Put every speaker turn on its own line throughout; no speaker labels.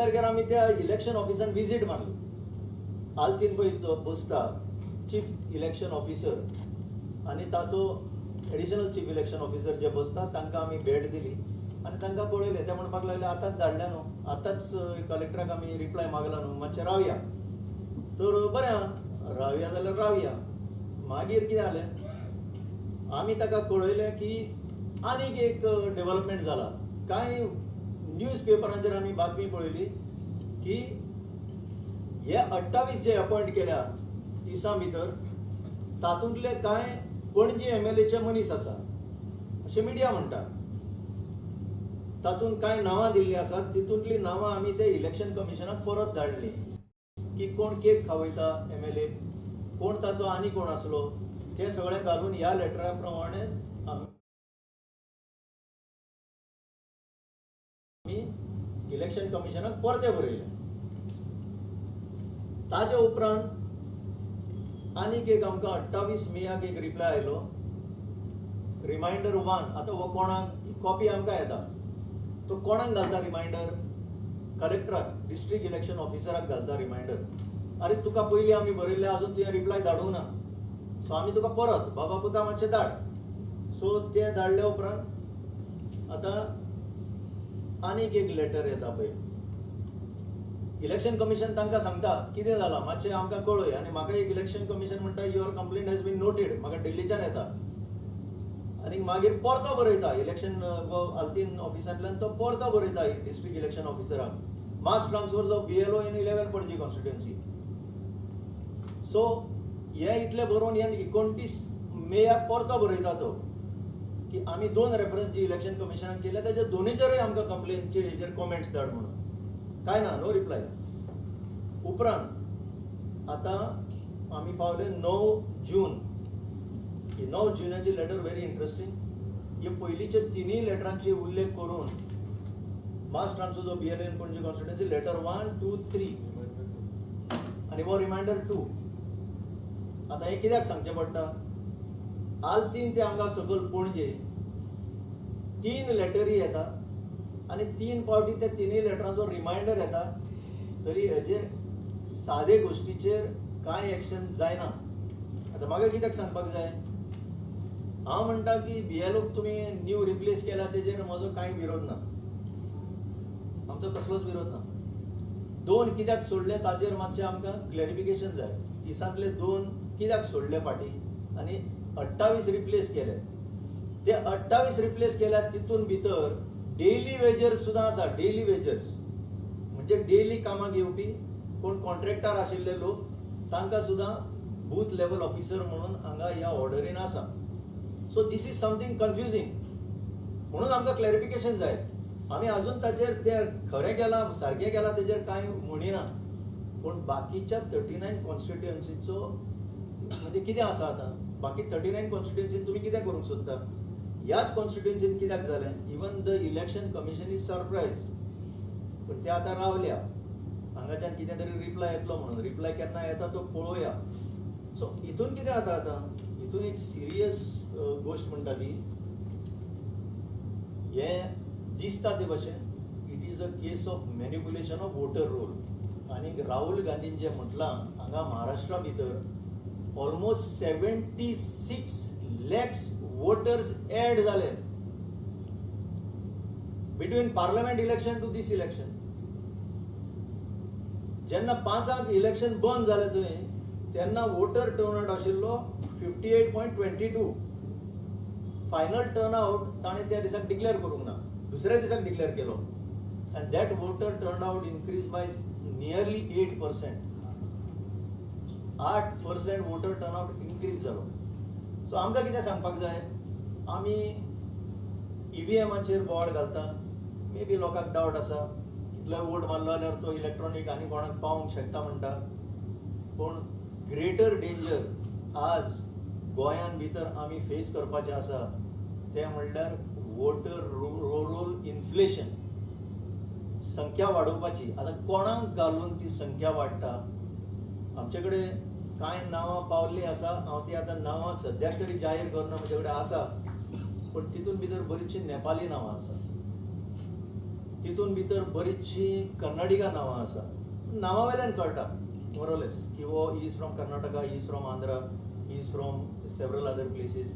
तारखेर आमी त्या इलेक्शन ऑफिसान विजीट मारली. आल्तीन पळय तो बसता चीफ इलेक्शन ऑफिसर आनी ताचो एडिशनल चीफ इलेक्शन ऑफिसर जे बसता तांकां आमी भेट दिली आनी तांकां पळयलें. ते म्हणपाक लागले आतांच धाडल्या न्हू, आतांच कलेक्टराक आमी रिप्लाय मागला न्हू, मातशें रावया. तर बरें आहा, रावया जाल्यार रावया. मागीर कितें जालें, आमी ताका कळयलें की आनीक एक डेवलपमेंट जाला. कांय न्यूज पेपरांचेर आमी बातमी पळयली की हे 28 जे अपॉयंट केल्या 30 भितर तातूंतले कांय पणजी एमएलएचे मनीस आसा अशें मिडिया म्हणटा. तातूंत कांय नांवां दिल्लीं आसात, तितूंतलीं नांवां आमी ते इलेक्शन कमिशनाक परत धाडलीं की कोण केक खावयता एमएलए, कोण ताचो आनी कोण आसलो, ते सगळें घालून ह्या लेटरा प्रमाणे आमी इलेक्शन कमिशनाक परतें बरयलें. ताजे उपरांत आनीक एक आमकां 28 मेयाक एक रिप्लाय आयलो, रिमायंडर 1. आतां हो कोणाक कॉपी आमकां येता, तो कोणाक घालता रिमायंडर? कलेक्टराक, डिस्ट्रिक्ट इलेक्शन ऑफिसराक घालता रिमायंडर. अरे तुका पयलीं आमी बरयल्लें, अजून तुवें रिप्लाय धाडूंक ना, सो आमी तुका परत बाबा पुता मातशें धाड. सो तें धाडल्या उपरांत आतां आनीक एक लेटर येता पळय. इलेक्शन कमिशन तांकां सांगता कितें जालां मातशें आमकां कळय. आनी म्हाका एक इलेक्शन कमिशन म्हणटा your complaint has been noted, म्हाका दिल्लीच्यान येता. आनी मागीर परतो बरयता इलेक्शन आल्तीन ऑफिसांतल्यान, तो परतो बरयता डिस्ट्रिक्ट इलेक्शन ऑफिसराक, mass transfers of BLO in 11 Panaji constituency. So हे इतलें बरोवन हे 29 मेयाक परतो बरयता तो की आमी 2 रेफरन्स जी इलेक्शन कमिशनान केल्या ताच्या दोनीचेरूय आमकां कंप्लेनचे हेजेर कॉमेंट्स धाड म्हणून. कांय ना, नो रिप्लाय. उपरांत आतां आमी पावले 9 जून. ही 9 जुनाची लेटर व्हेरी इंट्रस्टींग. हे पयलींचे तिनूय लेटरांचे उल्लेख करून mass transfers of BLO in Panaji constituency letter 1, 2, 3 आनी हो रिमायंडर 2. आतां हें कित्याक सांगचें पडटा, आल्तीन ते हांगा सकयल पणजे 3 लेटरी येता आनी 3 फावटी त्या तिनूय लेटरांचो रिमायंडर येता, तरी हेजेर सादे गोश्टीचेर कांय एक्शन जायना. आतां म्हाका कित्याक सांगपाक जाय, हांव म्हणटा की बीएलओक तुमी न्यू रिप्लेस केला तेजेर म्हजो कांय विरोध ना, आमचो कसलोच विरोध ना. 2 कित्याक सोडले ताजेर मातशें आमकां क्लॅरिफिकेशन जाय. 30 2 कित्याक सोडले फाटीं आनी 28 रिप्लेस केले, ते 28 रिप्लेस केल्यात तितून भितर डेली वेजर्स सुद्दां आसा. डेली वेजर्स म्हणजे डेली कामाक येवपी कोण कॉन्ट्रॅक्टर आशिल्ले लोक, तांकां सुद्दां बूथ लेवल ऑफिसर म्हणून हांगा ह्या ऑर्डरीन आसा. So this is something confusing, म्हणून आमकां क्लॅरिफिकेशन जाय. आमी अजून ताचेर ते खरें केलां सारकें केलां तेजेर कांय म्हणिना, पूण बाकीच्या 39 कॉन्स्टिट्युएन्सीचो म्हणजे कितें आसा आतां बाकी 39 कॉन्स्टिट्युएन्सीन तुमी कितें करूंक सोदता, ह्याच कॉन्स्टिट्युएन्सीन कित्याक जालें? Even the election commission is surprise. पूण ते आतां रावल्या हांगाच्यान कितें तरी रिप्लाय येतलो म्हणून, रिप्लाय केन्ना येता तो पळोवया. सो हितून कितें जाता आतां, हितून एक सिरियस गोश्ट म्हणटा ती हें दिसता ते भशेन it is a case of manipulation of voter roll. आनी राहुल गांधीन जें म्हटलां हांगा महाराष्ट्रा भितर ऑलमोस्ट 76 लॅक्स वोटर्स एड जाले between parliament election to this election. जेन्ना 5 इलेक्शन बंद जालें थंय तेन्ना वोटर टर्नआउट आशिल्लो 58.22. फायनल टर्नआउट ताणें त्या दिसाक डिक्लेअर करूंक ना, दुसऱ्या दिसाक डिक्लेअर केलो. And that voter turnout increase by nearly 8%, 8% voter turnout increase जालो. सो आमकां कितें सांगपाक जाय, आमी ईव्हीएमाचेर बोवाळ घालता, मे बी लोकांक डावट आसा कितलोय वोट मारलो जाल्यार तो इलेक्ट्रॉनीक आनी कोणाक पावोंक शकता म्हणटा, पूण ग्रेटर डेंजर आज गोंयान भितर आमी फेस करपाचें आसा तें म्हणल्यार वोटर रोल इन्फ्लेशन, संख्या वाडोवपाची. आतां कोणाक घालून ती संख्या वाडटा, आमचे कडेन कांय नांवां पावल्लीं आसा, हांव ती आतां नांवां सद्याक तरी जाहीर करना, म्हजे कडेन आसा, पूण तितून भितर बरीचशीं नेपाली नांवां आसा. तितून भितर बरीचशीं कन्नडिगा नांवां आसा. नांवा वयल्यान कळटा मोरलेस की हो is from Karnataka, is from Andhra, is from several other places.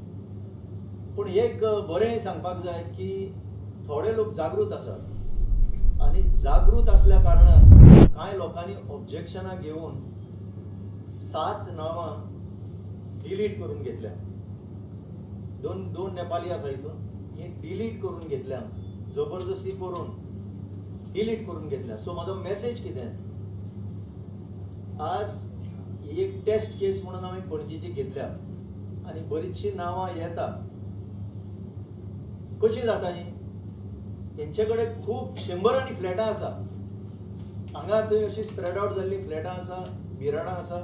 पूण एक बरें सांगपाक जाय की थोडे लोक जागृत आसात आनी जागृत आसल्या कारणान कांय लोकांनी ऑब्जेक्शनां घेवन सात नांवां डिलीट करून घेतल्या. दोन दोन नेपाली आसा हितून, ही डिलीट करून घेतल्या, जबरदस्ती करून डिलीट करून घेतल्या. सो म्हाजो मेसेज कितें, आज ही एक टेस्ट केस म्हणून आमी पणजीची घेतल्या आनी बरीचशीं नांवां येता. कशीं जाता ही, हेंचे कडेन खूब शंबरांनी फ्लॅटां आसा, हांगा थंय अशी स्प्रेड आवट जाल्लीं फ्लॅटां आसा, बिराडां आसा.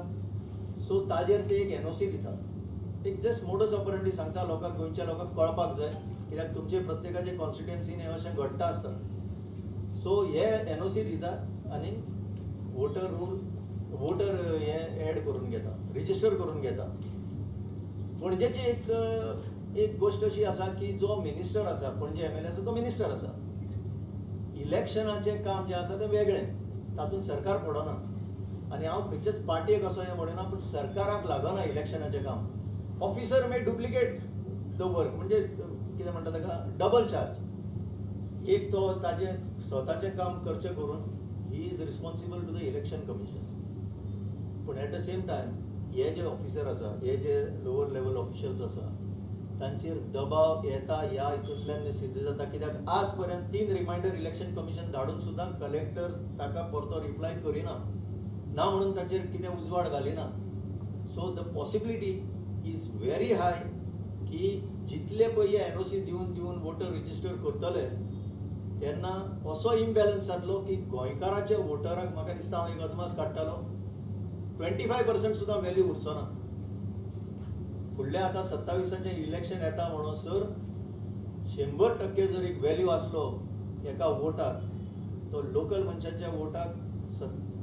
सो ताजेर ते एक एनओसी दितात, एक जस्ट मोडस ऑपरंडी सांगता लोकांक, गोंयच्या लोकांक कळपाक जाय, कित्याक तुमचे प्रत्येकाचे कॉन्स्टिट्युएन्सीन हें अशें घडटा आसता. सो हे एनओसी दितात आनी वोटर रोल वोटर हे एड करून घेता, रिजिस्टर करून घेता. पणजेची एक एक गोश्ट अशी आसा की जो मिनिस्टर आसा, पणजे एमएलए आसा तो मिनिस्टर आसा. इलेक्शनाचें काम जें आसा तें वेगळें, तातूंत सरकार पडना आनी हांव खंयच्याच पार्टयेक असो हें म्हणिना, पूण सरकाराक लागना इलेक्शनाचें काम. Officer may duplicate the work, म्हणजे कितें म्हणटा ताका, डबल चार्ज. एक तो ताजें स्वताचें काम करचें करून he is responsible to the Election Commission. पूण एट the same time हे जे ऑफिसर आसा, हे जे लोवर लेवल ऑफिशियल्स आसा, तांचेर दबाव येता ह्या हितूंतल्यान सिद्ध जाता. कित्याक आज पर्यंत तीन रिमायंडर इलेक्शन कमिशन धाडून सुद्दां कलेक्टर ताका परतो रिप्लाय करिना ना म्हणून ताचेर कितें उजवाड घालिना. So the possibility is very high की जितले पळय एनओसी दिवन दिवन वोटर रजिस्टर करतले तेन्ना असो इम्बॅलन्स जातलो की गोंयकाराच्या वोटराक म्हाका दिसता, हांव एक अदमास काडटालो, 25% सुद्दां व्हॅल्यू उरचो ना. फुडल्या आतां 27आचें इलेक्शन येता म्हणसर 100% जर एक व्हॅल्यू आसलो एका वोटाक, तो लोकल मनशाच्या वोटाक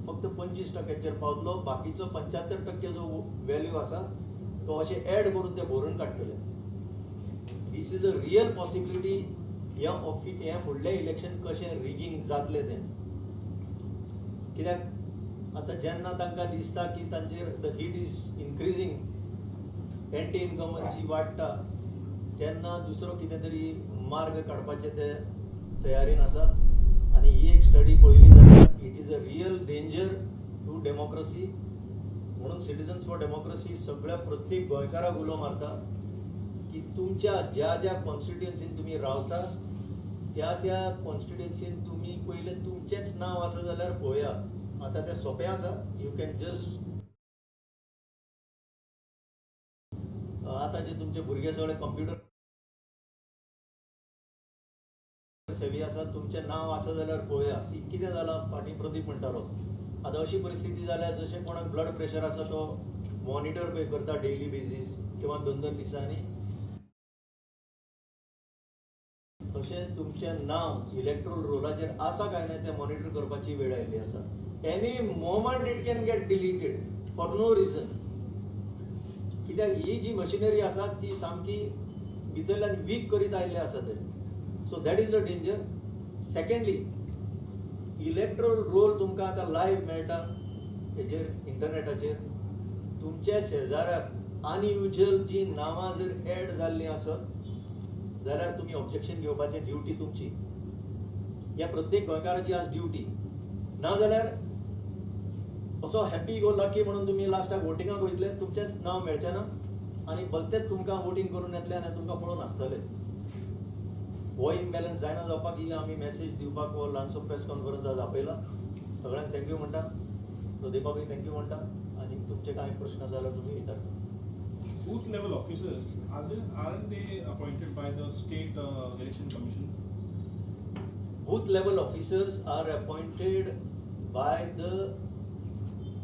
फक्त 25 टक्क्यांचेर पावतलो. बाकीचो 75% जो व्हॅल्यू आसा तो अशें एड करून ते भरून काडटले. This is a real possibility. हें ऑफि हें फुडलें इलेक्शन कशें रिगींग जातलें तें, कित्याक आतां जेन्ना तांकां दिसता की तांचेर the heat is increasing, anti incumbency वाडटा, तेन्ना दुसरो कितें तरी मार्ग काडपाचे ते तयारीन आसा. आनी ही एक स्टडी पळयली जाल्यार it is a real danger to democracy. म्हणून सिटीजन्स फॉर डेमोक्रेसी सगळ्या प्रत्येक गोंयकाराक उलो मारता की तुमच्या ज्या ज्या कॉन्स्टिट्युएन्सीन तुमी रावता त्या त्या कॉन्स्टिट्युएन्सीन तुमी पयलें तुमचेंच नांव आसा जाल्यार पळोवया. आतां तें सोंपें आसा, you can just, आतां जे तुमचे भुरगे सगळे कंप्युटर सेवी आसा, तुमचें नांव आसा जाल्यार पळोवया. सी, कितें जालां, फाटीं प्रदीप म्हणटालो, आतां अशी परिस्थिती जाल्या जशें कोणाक ब्लड प्रेशर आसा तो मॉनिटर पळय करता डेली बेजीस किंवा दोन दोन दिसांनी, तशें तुमचें नांव इलेक्ट्रोल रोलाचेर आसा काय ना तें मॉनिटर करपाची वेळ आयिल्ली आसा. Any moment it can get deleted for no reason, कित्याक ही जी मशिनरी आसा ती सामकी भितरल्यान वीक करीत आयिल्ले आसा ते. So that is the danger. Secondly, electoral roll तुमकां आतां लायव्ह मेळटा हेजेर, इंटरनेटाचेर. तुमच्या शेजाऱ्याक अनयुजल जी नांवां जर एड जाल्लीं आसत जाल्यार तुमी ऑब्जेक्शन घेवपाची ड्युटी तुमची, ह्या प्रत्येक गोंयकाराची आज ड्युटी. नाजाल्यार असो हॅपी गो लकी म्हणून तुमी लास्टाक वोटिंगाक वयतले, तुमचेंच नांव मेळचें ना आनी भलतेच तुमकां वोटींग करून येतले आनी तुमकां पळोवन आसतले. हो इम्बॅलन्स जायना जावपाक ही आमी मॅसेज दिवपाक हो ल्हानसो प्रेस कॉन्फरन्स आज आपयला. सगळ्यांक thank you म्हणटा, प्रदीपाकूय thank you म्हणटा आनी तुमचे कांय प्रश्न आसा जाल्यार तुमी विचारता.
Booth level officers, aren't they appointed by the state election commission?
Booth level officers are appointed by the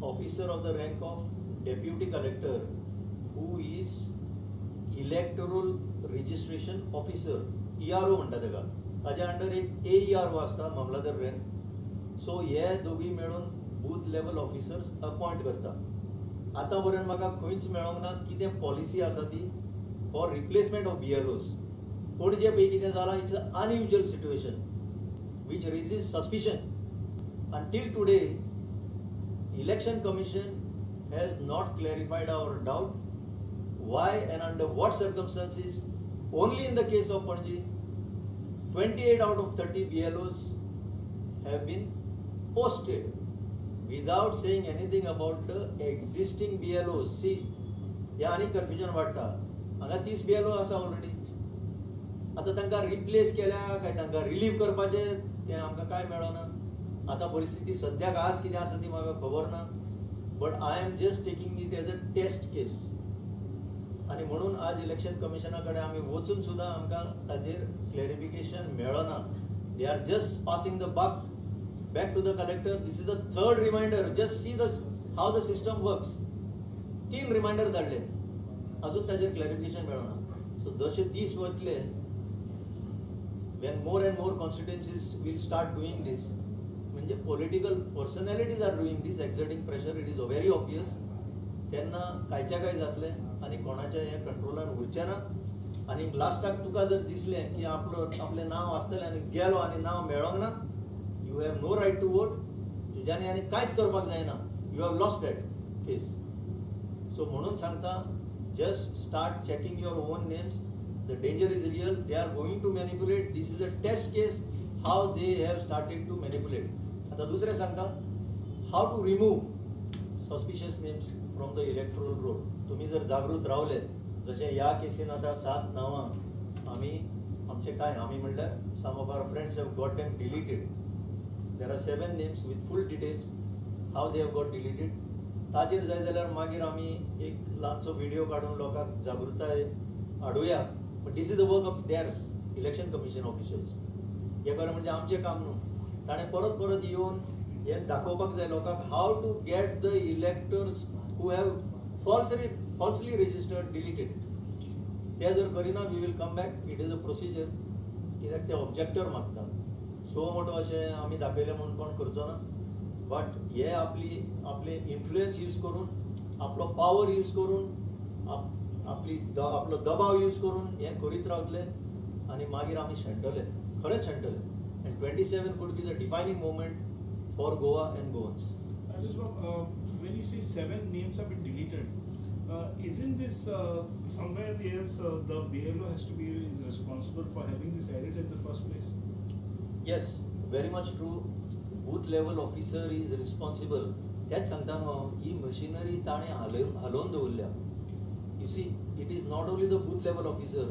officer of the rank of deputy collector, who is electoral registration officer, ERO म्हणटा ताका. ताज्या under एक AERO आसता, मामलादार rank. So हे दोगूय मेळून booth level officers appoint करता. आतां पर्यंत म्हाका खंयच मेळोंक ना कितें पॉलिसी आसा ती for replacement of BLOs. Panaji पळय कितें जालां, it's a unusual situation. which raises suspicion. Until today, Election Commission has not clarified our doubt why and under what circumstances only in the case of Panaji 28 out of 30 BLOs have been posted without saying anything about the existing BLOs. See, ह्या आनी confusion वाडटा. हांगा 30 BLO आसा already. आतां तांकां replace केल्या काय तांकां रिलीव करपाचें तें आमकां कांय मेळना. आतां परिस्थिती सद्याक आज कितें आसा ती म्हाका खबर ना, but I am just taking it as a test case. आनी म्हणून आज इलेक्शन कमिशना कडेन आमी वचून सुद्दां आमकां ताजेर क्लॅरिफिकेशन मेळना. They are just passing the buck back to the collector. This is the third reminder. Just see the how the system works. 3 reminder धाडले, अजून ताजेर क्लॅरिफिकेशन मेळना. सो जशे दीस वतले, when more and more constituencies will start doing this, म्हणजे political personalities are doing this, exerting pressure, it is very obvious. तेन्ना कांयच्या काय जातलें आनी कोणाच्या हें कंट्रोलान उरचें ना. आनी लास्टाक तुका जर दिसलें की आपलो आपलें नांव आसतलें आनी गेलो आनी नांव मेळोंक ना, you have no right to vote. तुज्यानी आनी कांयच करपाक जायना, you have lost that case. So म्हणून सांगता, just start checking your own names. The danger is real. They are going to manipulate. This is a test case how they have started to manipulate. आता दुसरें सांगता, how to remove suspicious names from the electoral roll. तुम्ही जर जागृत रावले, जशें ह्या casein आतां 7 नांवां आमी आमचे काय आमी म्हणल्यार some of our friends have got them deleted. There are 7 names with full details how they have got deleted. ताजेर जाय जाल्यार मागीर आमी एक ल्हानसो व्हिडियो काडून लोकांक जागृताय हाडुया. But this is the work of their election commission officials. हें खरें म्हणजे आमचें काम न्हू. ताणें परत परत येवन हें दाखोवपाक जाय लोकांक how to get the electors who have falsely registered deleted. ते जर करिना, we will come back. It is a procedure. कित्याक ते ऑब्जेक्टर मागता. सो मोटो अशें आमी दाखयलें म्हूण कोण करचो ना, बट हे आपली आपले इन्फ्लुयन्स यूज करून, आपलो पावर यूज करून, आपली आपलो दबाव यूज करून हें करीत रावतले आनी मागीर आमी शेणटले, खरेंच शेणटले. And 27 could be the defining moment for Goa and Goans.
When you say 7 names have been deleted, isn't this somewhere else the BLO has to be is responsible for having this edit in the first place?
Yes, very much true. Booth level officer is responsible. तेच सांगता न्हू हांव, ही machinery ताणें हालोवन दवरल्या. You see, it is not only the booth level officer,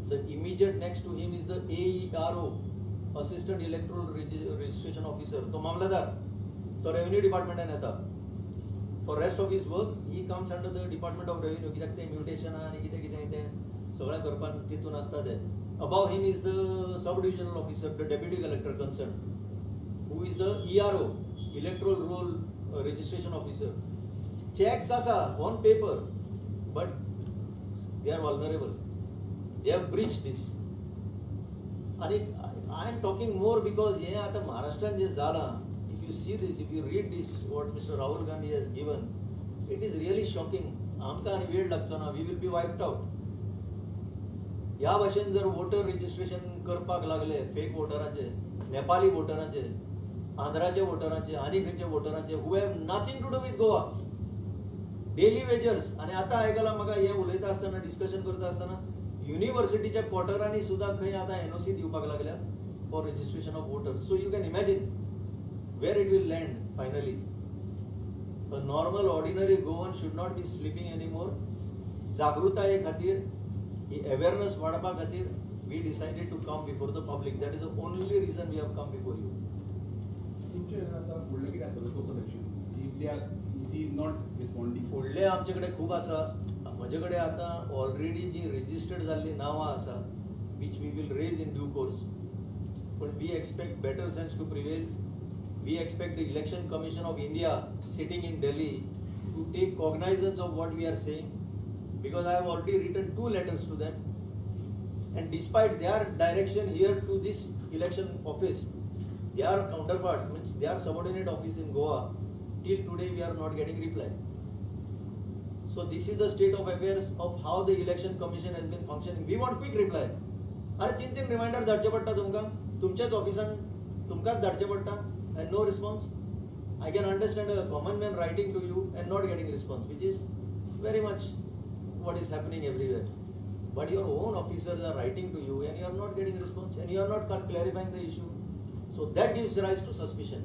the immediate next to him is the AERO, Assistant Electoral Registration Officer. तो मामलादार, तो revenue डिपार्टमेंटान येता. For rest of his work he comes under the department of revenue, कित्याक ते म्युटेशनां आनी कितें कितें तें सगळें करपाक तितून आसता ते. Above him is the sub divisional officer, the deputy collector concern, who is the ERO, Electoral Roll Registration Officer. Checks आसा on paper, but they are vulnerable. They have breached this. आनी I am talking more because हें आतां महाराष्ट्रान जें जालां, if you see this, if you read this what Mister Rahul Gandhi has given, it is really shocking. आमकां आनी वेळ लागचो ना, we will be wiped out. ह्या भाशेन जर वोटर रजिस्ट्रेशन करपाक लागले फेक वोटरांचे, नेपाली वोटरांचे, आंध्राचे वोटरांचे, आनी खंयचे वोटरांचे, who have nothing to do with Goa, daily wagers. आनी आतां आयकलां म्हाका हें उलयता आसतना, डिस्कशन करता आसतना, युनिवर्सिटीच्या क्वॉर्टरांनी सुद्दां खंय आतां एनओसी दिवपाक लागल्या for registration of voters. So you can imagine where it will land finally. A normal ordinary Goan should not be sleeping anymore. जागृताये खातीर, ही अवेअरनेस वाडपा खातीर we decided to come before the public. That is the only reason we have come before you.
तुमचें आतां फुडलें कितें आसतलें course of action if they are EC is not responding?
फुडलें आमचे कडेन खूब आसा. म्हजे कडेन आतां ऑलरेडी जी रजिस्टर्ड जाल्लीं नांवां आसा, which we will raise in due course. पूण we expect better sense to prevail. We expect the Election Commission of India sitting in Delhi to take cognizance of what we are saying, because I have already written 2 letters to them, and despite their direction here to this election office, their counterpart, means their subordinate office in Goa, till today we are not getting reply. So this is the state of affairs of how the Election Commission has been functioning. We want quick reply. अरे 3-3 reminder धाडचे पडटा तुमकां, तुमच्याच ऑफिसान तुमकांच धाडचें पडटा and no response. I can understand a common man writing to you and not getting response, which is very much what is happening everywhere. But your own officers are writing to you and you are not getting response and you are not clarifying the issue. So that gives rise to suspicion.